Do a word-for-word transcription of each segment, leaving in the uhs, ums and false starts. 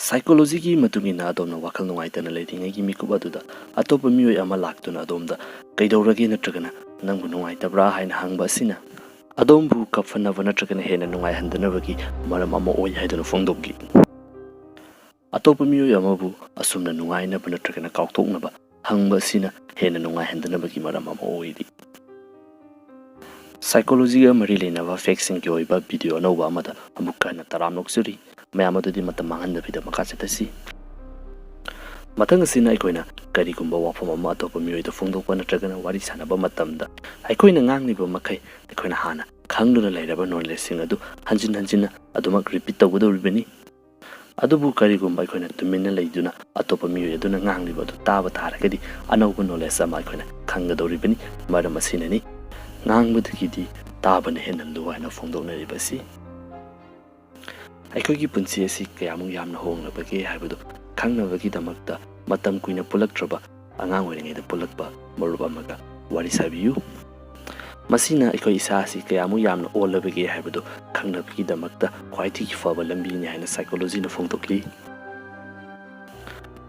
ꯁꯥꯏꯀꯣꯂꯣꯖꯤꯒꯤ ꯃꯇꯨꯡ ꯏꯟꯅ, ꯑꯗꯣꯝꯅ ꯋꯥꯈꯜ ꯅꯨꯡꯉꯥꯏꯇꯅ ꯂꯩꯔꯤꯉꯩꯒꯤ ꯃꯤꯀꯨꯞ ꯑꯗꯨꯗ ꯑꯇꯣꯞꯄ ꯃꯤꯑꯣꯏ ꯑꯃ ꯂꯥꯛꯇꯨꯅ ꯑꯗꯣꯝꯗ "ꯀꯩꯗꯧꯔꯒꯦ?" ꯅꯠꯇ꯭ꯔꯒꯅ "ꯅꯪꯕꯨ ꯅꯨꯡꯉꯥꯏꯇꯕ꯭ꯔꯥ?" ꯍꯥꯏꯅ ꯍꯪꯕ ꯑꯁꯤꯅ ꯑꯗꯣꯝꯕꯨ ꯀꯞꯐꯟꯅꯕ ꯅꯠꯇ꯭ꯔꯒꯅ ꯍꯦꯟꯅ ꯅꯨꯡꯉꯥꯏꯍꯟꯗꯅꯕꯒꯤ ꯃꯔꯝ ꯑꯃ ꯑꯣꯏ ꯍꯥꯏꯗꯨꯅ ꯐꯣꯡꯗꯣꯛꯂꯤ꯫ ꯑꯇꯣꯞꯄ ꯃꯤꯑꯣꯏ ꯑꯃꯕꯨ ꯑꯁꯨꯝꯅ ꯅꯨꯡꯉꯥꯏꯅꯕ ꯅꯠꯇ꯭ꯔꯒꯅ ꯀꯥꯎꯊꯣꯛꯅꯕ ꯍꯪꯕ ꯑꯁꯤꯅ ꯍꯦꯟꯅ ꯅꯨꯡꯉꯥꯏꯍꯟꯗꯅꯕꯒꯤ ꯃꯔꯝ ꯑꯃ ꯑꯣꯏꯔꯤ꯫ ꯁꯥꯏꯀꯣꯂꯣꯖꯤꯒ ꯃꯔꯤ ꯂꯩꯅꯕ ꯐꯦꯛꯁꯤꯡꯒꯤ ꯑꯣꯏꯕ ꯚꯤꯗꯤꯑꯣ ꯑꯅꯧꯕ ꯑꯃꯗ ꯑꯃꯨꯛꯀ ꯍꯟꯅ ꯇꯔꯥꯝꯅ ꯑꯣꯛꯆꯔꯤ꯫ ꯃꯌꯥꯝ ꯑꯗꯨꯗꯤ ꯃꯇꯝ ꯃꯥꯡꯍꯟꯗꯕꯤꯗ ꯃꯈꯥ ꯆꯠꯊꯁꯤ꯫ ꯃꯊꯪ ꯑꯁꯤꯅ ꯑꯩꯈꯣꯏꯅ ꯀꯔꯤꯒꯨꯝꯕ ꯋꯥꯐꯝ ꯑꯃ ꯑꯇꯣꯞꯄ ꯃꯤꯑꯣꯏꯗ ꯐꯣꯡꯗꯣꯛꯄ ꯅꯠꯇ꯭ꯔꯒꯅ ꯋꯥꯔꯤ ꯁꯥꯟꯅꯕ ꯃꯇꯝꯗ, ꯑꯩꯈꯣꯏꯅ ꯉꯥꯡꯂꯤꯕ ꯃꯈꯩ ꯑꯩꯈꯣꯏꯅ ꯍꯥꯟꯅ ꯈꯪꯗꯨꯅ ꯂꯩꯔꯕ ꯅꯣꯂꯦꯖꯁꯤꯡ ꯑꯗꯨ ꯍꯟꯖꯤꯟ ꯍꯟꯖꯤꯟꯅ ꯑꯗꯨꯃꯛ ꯔꯤꯄꯤꯠ ꯇꯧꯒꯗꯧꯔꯤꯕꯅꯤ꯫ ꯑꯗꯨꯕꯨ ꯀꯔꯤꯒꯨꯝꯕ ꯑꯩꯈꯣꯏꯅ ꯇꯨꯃꯤꯟꯅ ꯂꯩꯗꯨꯅ ꯑꯇꯣꯞꯄ ꯃꯤꯑꯣꯏ ꯑꯗꯨꯅ ꯉꯥꯡꯂꯤꯕ ꯑꯗꯨ ꯇꯥꯕ ꯇꯥꯔꯒꯗꯤ, ꯑꯅꯧꯕ ꯅꯣꯂꯦꯖ ꯑꯃ ꯑꯩꯈꯣꯏꯅ ꯈꯪꯒꯗꯧꯔꯤꯕꯅꯤ꯫ ꯃꯔꯝ ꯑꯁꯤꯅꯅꯤ ꯉꯥꯡꯕꯗꯒꯤꯗꯤ ꯇꯥꯕꯅ ꯍꯦꯟꯅ ꯂꯨ ꯍꯥꯏꯅ ꯐꯣꯡꯗꯣꯛꯅꯔꯤꯕ ꯑꯁꯤ꯫ ꯑꯩꯈꯣꯏꯒꯤ ꯄꯨꯟꯁꯤ ꯑꯁꯤ ꯀꯌꯥꯃꯨꯛ ꯌꯥꯝꯅ ꯍꯣꯡꯂꯕꯒꯦ ꯍꯥꯏꯕꯗꯨ ꯈꯪꯅꯕꯒꯤꯗꯃꯛꯇ, ꯃꯇꯝ ꯀꯨꯏꯅ ꯄꯨꯜꯂꯛꯇ꯭ꯔꯕ ꯑꯉꯥꯡ ꯑꯣꯏꯔꯤꯉꯩꯗ ꯄꯨꯜꯂꯛꯄ ꯃꯔꯨꯞ ꯑꯃꯒ ꯋꯥꯔꯤ ꯁꯥꯕꯤꯌꯨ꯫ ꯃꯁꯤꯅ ꯑꯩꯈꯣꯏ ꯏꯁꯥ ꯑꯁꯤ ꯀꯌꯥꯃꯨꯛ ꯌꯥꯝꯅ ꯑꯣꯜꯂꯕꯒꯦ ꯍꯥꯏꯕꯗꯨ ꯈꯪꯅꯕꯒꯤꯗꯃꯛꯇ ꯈ꯭ꯋꯥꯏꯗꯒꯤ ꯐꯕ ꯂꯝꯕꯤꯅꯤ ꯍꯥꯏꯅ ꯁꯥꯏꯀꯣꯂꯣꯖꯤꯅ ꯐꯣꯡꯗꯣꯛꯂꯤ꯫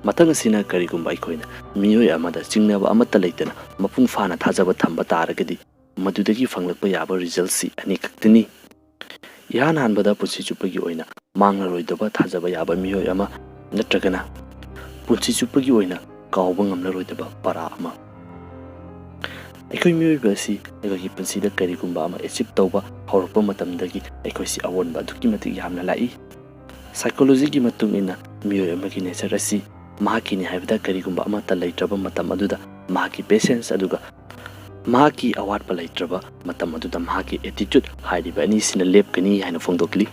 ꯃꯊꯪ ꯑꯁꯤꯅ ꯀꯔꯤꯒꯨꯝꯕ ꯑꯩꯈꯣꯏꯅ ꯃꯤꯑꯣꯏ ꯑꯃꯗ ꯆꯤꯡꯅꯕ ꯑꯃꯠꯇ ꯂꯩꯇꯅ ꯃꯄꯨꯡ ꯐꯥꯅ ꯊꯥꯖꯕ ꯊꯝꯕ ꯇꯥꯔꯒꯗꯤ, ꯃꯗꯨꯗꯒꯤ ꯐꯪꯂꯛꯄ ꯌꯥꯕ ꯔꯤꯖꯜꯁꯤ ꯑꯅꯤꯈꯛꯇꯅꯤ꯫ ꯏꯍꯥꯟ ꯍꯥꯟꯕꯗ ꯄꯨꯟꯁꯤ ꯆꯨꯞꯄꯒꯤ ꯑꯣꯏꯅ ꯃꯥꯡꯂꯔꯣꯏꯗꯕ ꯊꯥꯖꯕ ꯌꯥꯕ ꯃꯤꯑꯣꯏ ꯑꯃ ꯅꯠꯇ꯭ꯔꯒꯅ ꯄꯨꯟꯁꯤ ꯆꯨꯞꯄꯒꯤ ꯑꯣꯏꯅ ꯀꯥꯎꯕ ꯉꯝꯂꯔꯣꯏꯗꯕ ꯄꯔꯥ ꯑꯃ꯫ ꯑꯩꯈꯣꯏ ꯃꯤꯑꯣꯏꯕ ꯑꯁꯤ ꯑꯩꯈꯣꯏꯒꯤ ꯄꯨꯟꯁꯤꯗ ꯀꯔꯤꯒꯨꯝꯕ ꯑꯃ ꯑꯦꯆꯤꯞ ꯇꯧꯕ ꯍꯧꯔꯛꯄ ꯃꯇꯝꯗꯒꯤ ꯑꯩꯈꯣꯏꯁꯤ ꯑꯑꯣꯟꯕ ꯑꯗꯨꯛꯀꯤ ꯃꯇꯤꯛ ꯌꯥꯝꯅ ꯂꯥꯛꯏ꯫ ꯁꯥꯏꯀꯣꯂꯣꯖꯤꯒꯤ ꯃꯇꯨꯡ ꯏꯟꯅ ꯃꯤꯑꯣꯏ ꯑꯃꯒꯤ ꯅꯦꯆꯔ ꯑꯁꯤ ꯃꯍꯥꯛꯀꯤꯅꯤ ꯍꯥꯏꯕꯗ ꯀꯔꯤꯒꯨꯝꯕ ꯑꯃꯠꯇ ꯂꯩꯇ꯭ꯔꯕ ꯃꯇꯝ ꯑꯗꯨꯗ ꯃꯍꯥꯛꯀꯤ ꯄꯦꯁꯦꯟꯁ ꯑꯗꯨꯒ ꯃꯍꯥꯛꯀꯤ ꯑꯋꯥꯠꯄ ꯂꯩꯇ꯭ꯔꯕ ꯃꯇꯝ ꯑꯗꯨꯗ ꯃꯍꯥꯛꯀꯤ ꯑꯦꯇꯤꯇ꯭ꯌꯨꯠ ꯍꯥꯏꯔꯤꯕ ꯑꯅꯤꯁꯤꯅ ꯂꯦꯞꯀꯅꯤ ꯍꯥꯏꯅ ꯐꯣꯡꯗꯣꯛꯂꯤ꯫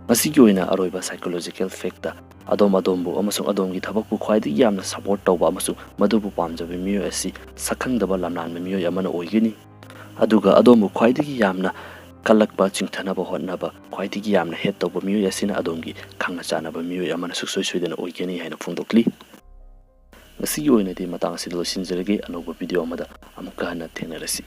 ꯃꯁꯤꯒꯤ ꯑꯣꯏꯅ ꯑꯔꯣꯏꯕ ꯁꯥꯏꯀꯣꯂꯣꯖꯤꯀꯦꯜ ꯐꯦꯛꯇ ꯑꯗꯣꯝ ꯑꯗꯣꯝꯕꯨ ꯑꯃꯁꯨꯡ ꯑꯗꯣꯝꯒꯤ ꯊꯕꯛꯄꯨ ꯈ꯭ꯋꯥꯏꯗꯒꯤ ꯌꯥꯝꯅ ꯁꯄꯣꯔꯠ ꯇꯧꯕ ꯑꯃꯁꯨꯡ ꯃꯗꯨꯕꯨ ꯄꯥꯝꯖꯕ ꯃꯤꯑꯣꯏ ꯑꯁꯤ ꯁꯛꯈꯪꯗꯕ ꯂꯝꯂꯥꯟꯕ ꯃꯤꯑꯣꯏ ꯑꯃꯅ ꯑꯣꯏꯒꯅꯤ꯫ ꯑꯗꯨꯒ ꯑꯗꯣꯝꯕꯨ ꯈ꯭ꯋꯥꯏꯗꯒꯤ ꯌꯥꯝꯅ ꯀꯜꯂꯛꯄ, ꯆꯤꯡꯊꯅꯕ ꯍꯣꯠꯅꯕ, ꯈ꯭ꯋꯥꯏꯗꯒꯤ ꯌꯥꯝꯅ ꯍꯦꯠ ꯇꯧꯕ ꯃꯤꯑꯣꯏ ꯑꯁꯤꯅ ꯑꯗꯣꯝꯒꯤ ꯈꯪꯅ ꯆꯥꯟꯅꯕ ꯃꯤꯑꯣꯏ ꯑꯃꯅ ꯁꯨꯡꯁꯣꯏ ꯁꯣꯏꯗꯅ ꯑꯣꯏꯒꯅꯤ ꯍꯥꯏꯅ ꯐꯣꯡꯗꯣꯛꯂꯤ꯫ ꯉꯁꯤꯒꯤ ꯑꯣꯏꯅꯗꯤ ꯃꯇꯥꯡ ꯑꯁꯤꯗ ꯂꯣꯏꯁꯤꯟꯖꯔꯒꯦ꯫ ꯑꯅꯧꯕ ꯚꯤꯗꯤꯑꯣ ꯑꯃꯗ ꯑꯃꯨꯛꯀ ꯍꯟꯅ ꯊꯦꯡꯅꯔꯁꯤ꯫